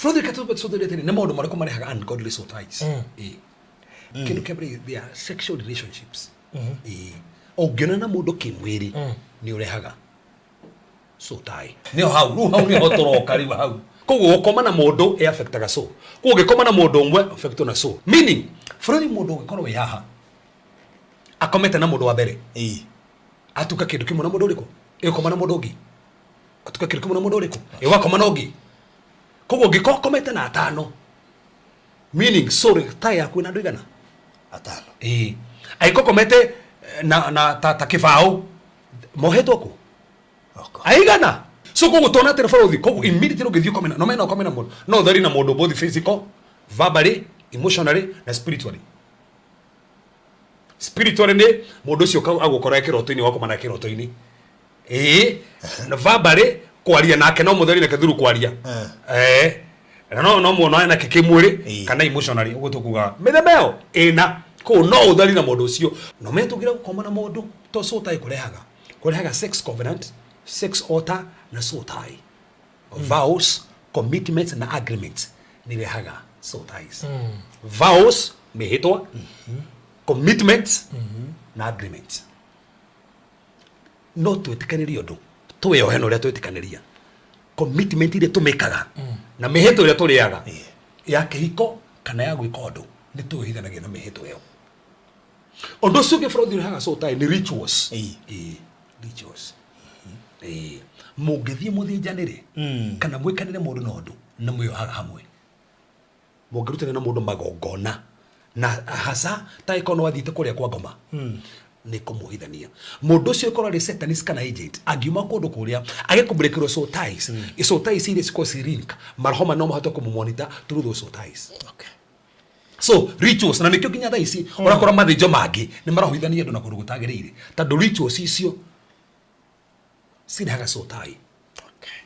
Bũrũri katũthũrĩte nĩ maũndũ marĩkũ marehaga ungodly soul ties? Ĩĩ. Kĩndũ kĩa mbere, they are sexual relationships. Ĩĩ. Ũngĩonana na mũndũ kĩmwĩrĩ nĩ ũrehaga soul tie. Nĩho hau, rĩu hau nĩho tũroka rĩu hau. Koguo gũkoma na mũndũ ĩ affectaga soul. Koguo ũngĩkoma na mũndũ ũmwe affectwo na soul. Meaning, bũrũri mũndũ ũngĩkorwo wĩ haha akomete na mũndũ wa mbere atuka kĩndũ kĩmwe na mũndũ ũrĩkũ? Ĩgũkoma na mũndũ ũngĩ. Atuka kĩndũ kĩmwe na mũndũ ũrĩkũ? Ĩgakoma na ũngĩ. Koguo ũngĩkorwo ũkomete na atano, meaning soul tie yaku ĩna andũ aigana? Atano. Ĩĩ. Angĩkorwo ũkomete na ta kĩbaũ, mohetwo kũ? Oko. Aigana? So koguo tona atĩrĩ bũrũthi, koguo immediately ũngĩthiĩ ũkome na, no mena ũkome na mũndũ, no ũtheri na mũndũ both physical, verbally, emotionally na spiritually. Spiritually nĩ mũndũ ũcio agũkora kĩroto-inĩ, wakoma nake kĩroto-inĩ. Ĩĩ, na verbally kwaria nake no mũtheri nake through kwaria. Eh. Na no muonane nake kĩmwĩrĩ kana emotionally ũguo tũkugaga. Mĩthemba ĩyo ĩna kũu no ũtheri na mũndũ ũcio. No menye tũngĩra gũkoma na mũndũ to soul tie kũrehaga. Kũrehaga sex covenant, sex altar na soul tie. Vows, commitments na agreements nĩ irehaga soul ties. Vows, mĩhĩtwa, commitments na agreements. No twĩtĩkanĩrie ũndũ, tũwĩohe na ũrĩa twĩtĩkanĩria. Commitment iria tũmĩkaga na mĩhĩtwa ĩrĩa tũrĩaga ya kĩhiko kana ya gwĩka ũndũ nĩ tũwĩhithanagia na mĩhĩtwa ĩyo. Ũndũ ũcio ũngĩ bũrũri ũrehaga soul tie nĩ rituals. Ĩĩ, rituals. Ĩĩ, mũngĩthiĩ mũthĩnjanĩre kana mwĩkanĩre mũndũ na ũndũ nĩ mwĩyohaga hamwe. Mũngĩrutania na mũndũ magongona na hasa ta ĩkorwo nĩ wathiĩte kũrĩa kwa ngoma nĩ kũmuohithania mũndũ ũcio ĩkorwo arĩ satanist kana agent angiuma kũndũ kũrĩa agĩkũmũrĩkĩrwo soul ties. Soul ties iria cikorwo ci link maroho ma no mahote kũmũmonitor through those soul ties. So rituals, na nĩkĩo nginya thaa ici ũrakora mathĩnjo mangĩ nĩ marahoithania andũ na kũndũ gũtagĩrĩire tondũ rituals icio cirehaga soul tie.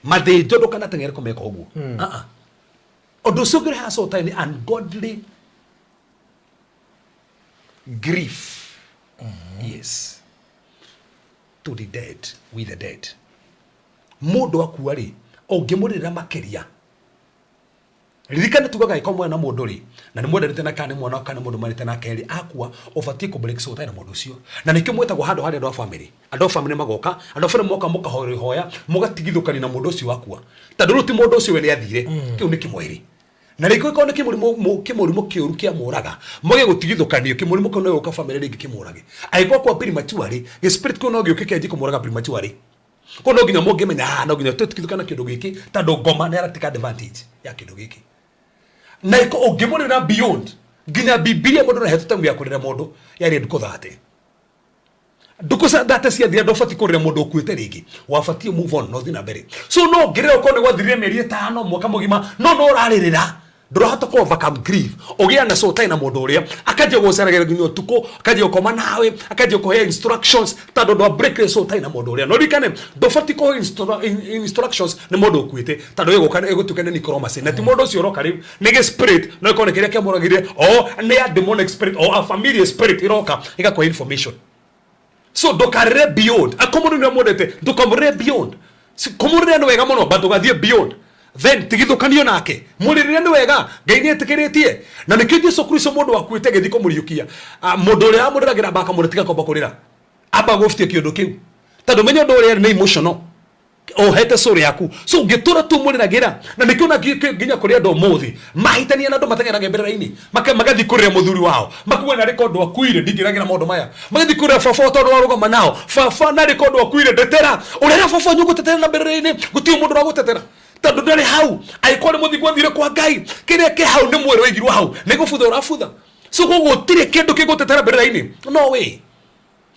Mathĩnjo ndũkanateng'ere kũmeka ũguo. Ah, ah. Ũndũ ũcio ũngĩrehaga soul tie nĩ ungodly grief. Yes, to the dead, with the dead. Mũndũ akua rĩ, ũngĩmũrĩrĩra makĩria, ririkana tugaga ĩko mwana mũndũ rĩ na nĩ mwendanĩte na kana nĩ mwana kana mũndũ mwendanĩte nake rĩ akua, ũbatiĩ kũ break soul tie na mũndũ ũcio. Na nĩkĩo mwĩtagwo handũ harĩa andũ a family, andũ a family magoka, andũ a family moka mũkahoya ihoya mũgatigithũkania na mũndũ ũcio wakua, tondũ rĩu ti mũndũ ũcio we nĩ athire, kĩu nĩ kĩmwĩrĩ. Na rĩngĩ gĩkorwo nĩ kĩmũrimũ, kĩmũrimũ kĩũru kĩamũraga, mwage gũtigithũkanio, kĩmũrimũ kĩu no gĩũka family rĩngĩ kĩmũrage. Angĩkorwo kwa prematurely, gĩ spirit kĩu no gĩũke kĩanjie kũmũraga prematurely. Koguo no nginya mũngĩmenya haha no nginya tũtigithũkane na kĩndũ gĩkĩ tondũ ngoma nĩ aratake advantage ya kĩndũ gĩkĩ. Na ĩko ũngĩmũrĩra beyond, nginya Bibilia mũndũ ndahetwo time ya kũrĩra mũndũ yarĩ ndukũ 30. Ndukũ 30 ciathira ndũbatiĩ kũrĩra mũndũ ũkuĩte rĩngĩ, wabatiĩ move on na ũthiĩ na mbere. So no ũngĩrĩra ũkorwo nĩ gwathirire mĩeri 5, mwaka mũgima, no no ũrarĩrĩra, ndũrahota kũ overcome grief. Ũgĩa na soul tie na mũndũ ũrĩa, akanjia gũgũceragĩra nginya ũtukũ, akanjia gũkoma nawe, akanjia gũkũhe instructions, tondũ ndwa break soul tie na mũndũ ũrĩa. No ririkane, ndũbatiĩ kũheo instructions nĩ mũndũ ũkuĩte, tondũ ĩgũka ĩgũtuĩka nĩ necromancy. Na ti mũndũ ũcio ũroka rĩu, nĩ gĩ spirit, no ĩkorwo nĩ kĩrĩa kĩamũragire, o nĩ a demonic spirit, o a familiar spirit ĩroka ĩgakũhe information. So ndũkarĩre beyond. Akorwo mũndũ nĩ amwendete, ndũkamũrĩre beyond. Kũmũrĩra nĩ wega mũno, but ndũgathiĩ beyond. Then tigithũkanio nake. Mũrĩrĩre nĩ wega, Ngai nĩ etĩkĩrĩtie. Na nĩkĩo Jesu Kristo mũndũ wakuĩte agĩthiĩ kũmũriũkia, mũndũ ũrĩa wamũrĩragĩra amba akamwĩra tiga kwamba kũrĩra. Amba gũbutia kĩũndũ kĩu. Tondũ menya ũndũ ũrĩa nĩ emotional. Ohete soul yaku. So ũngĩtũra tu mũrĩragĩra, na nĩkĩo na nginya kũrĩ andũ ũmũthĩ mahĩtania na andũ mateng'eraga mbĩrĩra-inĩ, magathiĩ kũrĩra mũthuri wao, makuga narĩ korwo ndwakuire ndingĩragĩra maũndũ maya, magathiĩ kũrĩra baba wao tondũ warũgama nao, baba narĩ korwo ndwakuire ndetera, ũrera baba wanyu ũgũtetera na mbĩrĩra-inĩ, gũtirĩ mũndũ ũragũtetera tondũ ndarĩ hau. Angĩkorwo nĩ mũthingu athire kwa Ngai, kĩrĩa kĩ hau nĩ mwĩrĩ waigirwo hau, nĩ gũbutha ũrabutha. So koguo gũtirĩ kĩndũ kĩngũtetera mbĩrĩra-inĩ, no way.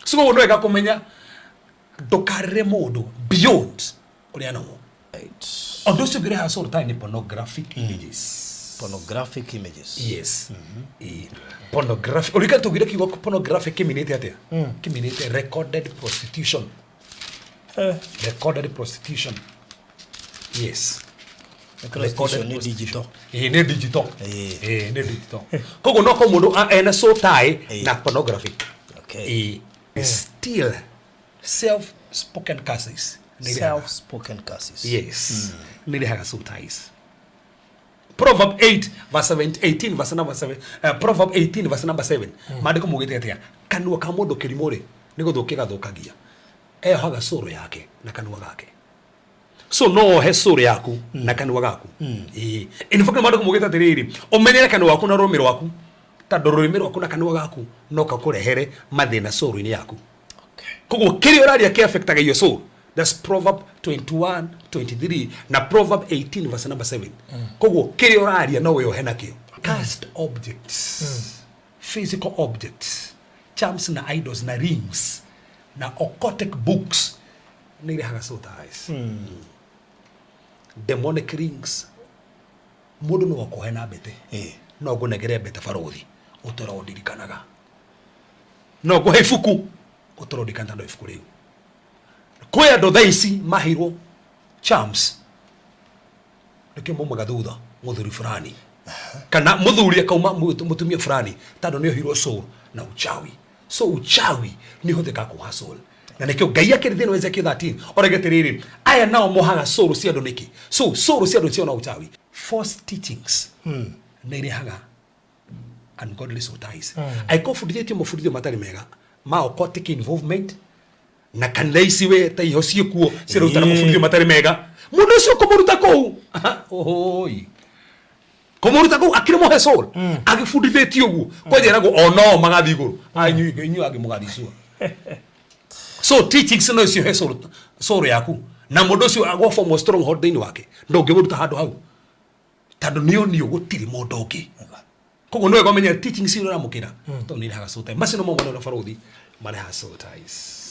So koguo nĩ wega kũmenya ndũkarĩre mũndũ beyond ũrĩa nomo. Ũndũ ũcio ũngĩrehaga soul tie nĩ pornographic images. Pornographic images. Yes. Ĩĩ. Pornographic. Ũrika tugire kiugo pornographic kĩminĩte atĩa? Kĩminĩte recorded prostitution. Recorded prostitution. Yes. Prostitution nĩ digital. Ĩĩ nĩ digital. Ĩĩ nĩ digital. Koguo no korwo mũndũ ena soul tie na pornography. Ĩĩ. Still self spoken curses. Self spoken curses. Yes. Nĩ irehaga soul ties. Proverb 8 verse 7, 18 verse number 7, Proverb 18 verse number 7. Maandĩko maugĩte atĩa? Kanua ka mũndũ kĩrimũ rĩ, nĩ gũthũkia gathũkagia. Eyohaga soul yake na kanua gake. So no ohe soul yaku na kanua gaku. Ĩĩ. In fact maandĩko maugĩte atĩrĩrĩ, ũmenyere kanua gaku na rũrĩmĩ rwaku, tondũ rũrĩmĩ rwaku na kanua gaku no kakũrehere mathĩna soul-inĩ yaku. Koguo kĩrĩa ũraria kĩ affectaga your soul. That's Proverb 21 23 na Proverb 18 verse number 7. Koguo kĩrĩa ũraria no wĩohe nakĩo. Cursed objects, physical objects, charms na idols na rings na occultic books nĩ irehaga soul ties. Demonic rings, mũndũ no akũhe na mbete. No ngũnengere mbete barothi ũtũra ũndirikanaga, no ngũhe ibuku ũtũra ũndirikanaga tondũ ibuku rĩu kwĩ andũ thaa ici maheirwo charms nĩkĩo maumaga thutha mũthuri fulani kana mũthuri akauma mũtumia fulani tondũ nĩ oheirwo soul na uchawi. So uchawi nĩ ũhũthĩkaga kuoha soul, na nĩkĩo Ngai akĩrĩ thĩinĩ wa Ezekiel 13 orege atĩrĩrĩ, aya nao mohaga soul cia andũ nĩkĩ? So soul cia andũ ciona uchawi. False teachings nĩ irehaga ungodly soul ties. Angĩkorwo ũbundithĩtio mabundithio matarĩ mega ma occultic involvement na kanitha ici we ta iho ciĩkuo cirarutana mabundithio matarĩ mega, mũndũ ũcio kũmũruta kũu, oi, kũmũruta kũu akĩrĩ mũhe soul agĩbundithĩtio ũguo kwenjeragwo onao magathiĩ igũrũ. Ah, inyuĩ angĩ mũgathiĩ cua. So teachings no ciohe soul, soul yaku, na mũndũ ũcio agwa form stronghold thĩinĩ wake, ndũngĩmũruta handũ hau tondũ nĩ onio gũtirĩ mũndũ ũngĩ. Koguo nĩ wega ũmenye teachings iria ũramũkĩra tondũ nĩ irehaga soul ties. Macio nĩmo mona barothi marehaga soul ties.